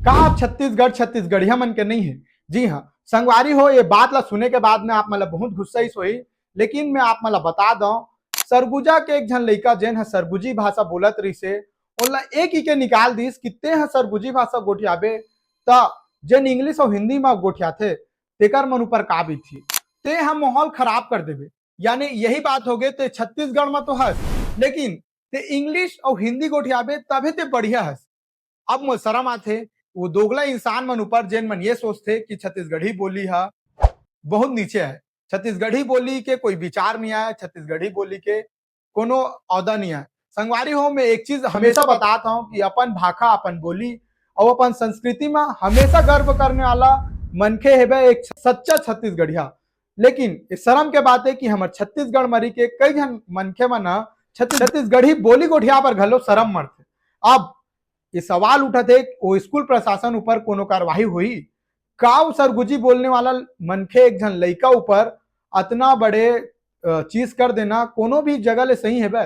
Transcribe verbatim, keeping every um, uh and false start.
का आप छत्तीसगढ़ छत्तीसगढ़िया मन के नहीं है? जी हाँ संगवारी हो, ये बात ला सुने के बाद में आप मन ला बहुत गुस्सा ही सोही, लेकिन मैं आप मन ला बता दऊं, सरगुजा के एक झन लइका जेन ह सरगुजी भाषा बोलत रहिसे, ओला एक ही के निकाल दिस कि ते ह सरगुजी भाषा गोठियाबे त जेन इंग्लिश अउ हिंदी म गोठियाथे तेकर मन ऊपर का बीतही। ते ह माहौल खराब कर देबे। यानी यही बात हो गए, ते छत्तीसगढ़ में तो हस, लेकिन ते इंग्लिश अउ हिंदी गोठियाबे तभे ते बढ़िया हस। अब मोर शर्म आथे वो दोगला इंसान मन ऊपर, जेन मन ये सोचथे कि छत्तीसगढ़ी बोली ह बहुत नीचे है, छत्तीसगढ़ी बोली के कोई विचार नहीं आय, छत्तीसगढ़ी बोली के कोनो औदा नहीं आय। संगवारी हो, मैं एक चीज हमेशा बतात हूँ कि अपन भाखा, अपन बोली और अपन संस्कृति में हमेशा गर्व करने वाला मनखे हेबे एक सच्चा छत्तीसगढ़िया। लेकिन ये शर्म के बात है कि हमर छत्तीसगढ़ मरी के कई झन मनखे मन ह छत्तीस-, छत्तीसगढ़ी बोली गोठिया पर घलो शर्म मरथे। अब ये सवाल उठत हे, वो स्कूल प्रशासन ऊपर कोनो कार्रवाई होई? का वो सरगुजी बोलने वाला मनखे एक झन लइका ऊपर अतना बड़े, अ, चीज कर देना कोनो भी जगह ले सही हेबे?